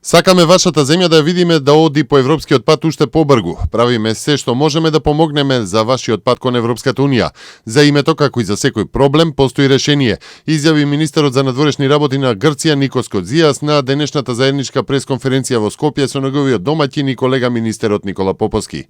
Сакаме вашата земја да ја видиме да оди по европскиот пат уште побргу. Правиме се што можеме да помогнеме за вашиот пат кон Европската унија. За името, како и за секој проблем, постои решение, изјави министерот за надворешни работи на Грција Никос Кодзијас на денешната заедничка пресконференција во Скопје со неговиот домаќин и колега министерот Никола Поповски.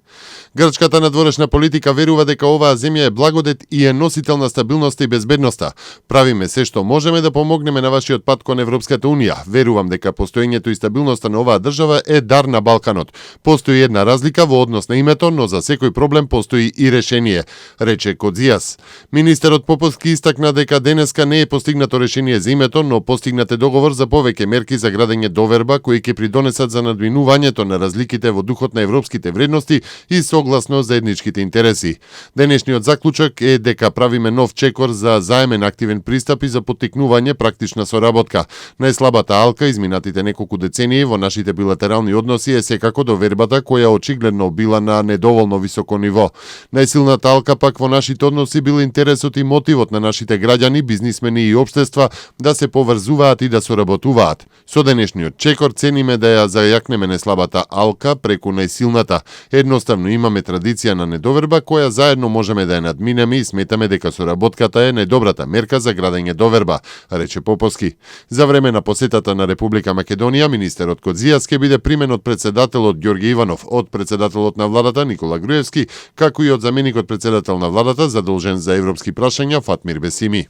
Грчката надворешна политика верува дека оваа земја е благодет и е носител на стабилноста и безбедноста. Правиме се што можеме да помогнеме на вашиот пат кон Европската унија. Верувам дека постоењето и стабилноста на оваа држава е дар на Балканот. Постои една разлика во однос на името, но за секој проблем постои и решение, рече Кодзијас. Министерот Поповски истакна дека денеска не е постигнато решение за името, но постигнат е договор за повеќе мерки за градење доверба кои ќе придонесат за надминувањето на разликите во духот на европските вредности и согласно заедничките интереси. Денешниот заклучок е дека правиме нов чекор за заемен активен пристап и за поттикнување практична соработка. Најслабата алка изминатите неколку децении во нашите билатерални односи е секако довербата која очигледно била на недоволно високо ниво. Најсилната алка пак во нашите односи бил интересот и мотивот на нашите граѓани, бизнисмени и општества да се поврзуваат и да соработуваат. Со денешниот чекор цениме да ја зајакнеме неслабата алка преку најсилната. Едноставно имаме традиција на недоверба која заедно можеме да ја надминеме и сметаме дека соработката е најдобрата мерка за градење доверба, рече Поповски. За време на посетата на Република Македонија, министерот Кодзијас ќе биде примен од председателот Ѓорѓе Иванов, од председателот на владата Никола Груевски, како и од заменикот председател на владата задолжен за европски прашања Фатмир Бесими.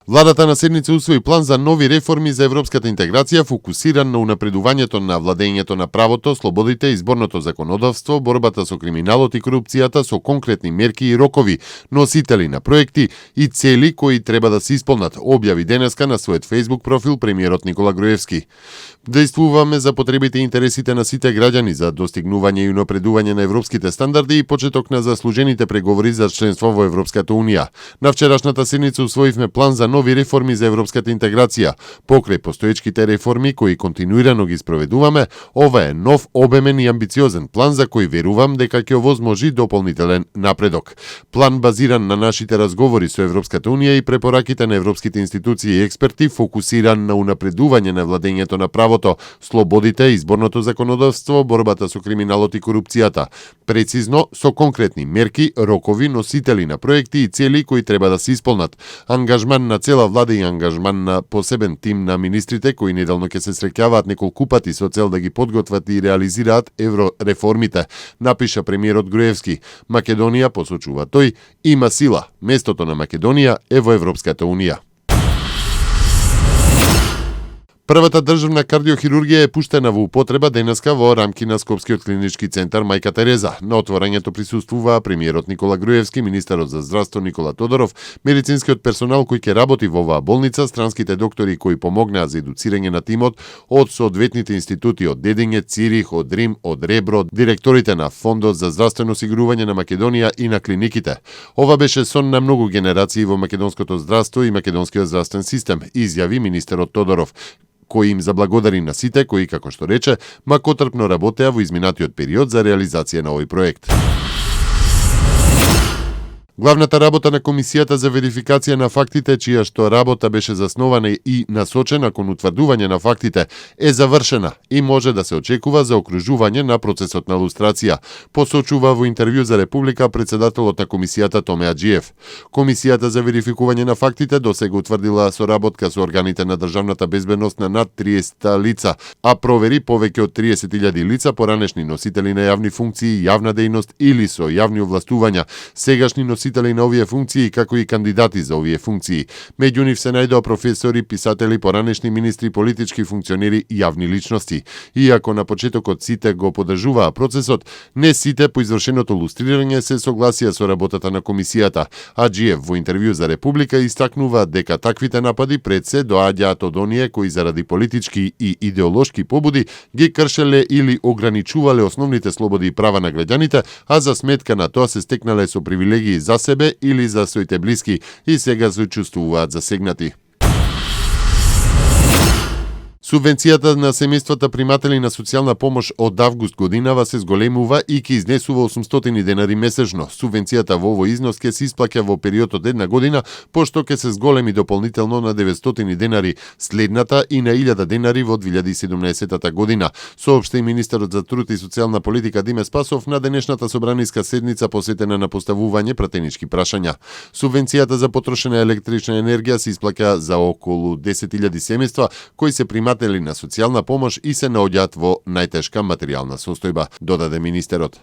Владата на седница усвои план за нови реформи за европската интеграција фокусиран на унапредувањето на владењето на правото, слободите, изборното законодавство, борбата со криминалот и корупцијата со конкретни мерки и рокови, носители на проекти и цели кои треба да се исполнат, објави денеска на својот Facebook профил премиерот Никола Груевски. Действуваме за потребите и интересите на сите граѓани за достигнување и унапредување на европските стандарди и почеток на заслужените преговори за членство во Европската унија. На вчерашната седница усвоивме план за нови реформи за европската интеграција. Покрај постоечките реформи кои континуирано ги спроведуваме, ова е нов, обемен и амбициозен план за кој верувам дека ќе овозможи дополнителен напредок. План базиран на нашите разговори со Европската унија и препораките на европските институции и експерти, фокусиран на унапредување на владењето на правото, слободите, изборното законодавство, борбата со криминалот и корупцијата. Прецизно, со конкретни мерки, рокови, носители на проекти и цели кои треба да се исполнат. Ангажман на цела влада и ангажман на посебен тим на министрите кои неделно ќе се среќаваат неколку пати со цел да ги подготват и реализираат еврореформите, напиша премиерот Груевски. Македонија, посочува тој, има сила. Местото на Македонија е во Европската унија. Првата државна кардиохирургија е пуштена во употреба денеска во рамки на Скопскиот клинички центар Мајка Тереза. На отворањето присуствуваа премиерот Никола Груевски, министерот за здравство Никола Тодоров, медицинскиот персонал кој ќе работи во оваа болница, странските доктори кои помогнаа за едуцирање на тимот од соодветните институти од Дедиње, Цирих, од Рим, од Ребро, директорите на Фондот за здравствено осигурување на Македонија и на клиниките. Ова беше сон на многу генерации во македонското здравство и македонскиот здравствен систем, изјави министерот Тодоров, кој им заблагодари на сите кои, како што рече, макотрпно работеа во изминатиот период за реализација на овој проект. Главната работа на Комисијата за верификација на фактите, чија што работа беше заснована и насочена кон утврдување на фактите, е завршена и може да се очекува за окружување на процесот на лустрација, посочува во интервју за Република председателот на Комисијата Томе Аџиев. Комисијата за верификување на фактите досега утврдила соработка со органите на државната безбедност на над 30 лица, а провери повеќе од 30.000 лица поранешни носители на јавни функции, јавна дејност или со јавни овластувања, сегашни носители на овие функции, како и кандидати за овие функции. Меѓу нив се најдоа професори, писатели, поранешни министри, политички функционери и јавни личности. Иако на почетокот сите го подржуваа процесот, не сите по извршеното лустрирање се согласија со работата на комисијата. Аџиев во интервју за Република истакнува дека таквите напади пред се доаѓаат од оние кои заради политички и идеолошки побуди ги кршеле или ограничувале основните слободи и права на граѓаните, а за сметка на тоа се стекнале со привилегии за себе или за своите блиски и сега се чувствуваат засегнати. Субвенцијата на семејствата приматели на социјална помош од август годинава се зголемува и ќе изнесува 800 денари месечно. Субвенцијата во овој износ ќе се исплаќа во период од една година, пошто ќе се зголеми дополнително на 900 денари следната и на 1000 денари во 2017 година, соопшти министерот за труд и социјална политика Диме Спасов на денешната собраниска седница посветена на поставување пратенички прашања. Субвенцијата за потрошена електрична енергија се исплаќа за околу 10.000 семејства кои се приматели на социјална помош и се наоѓаат во најтешка материјална состојба, додаде министерот.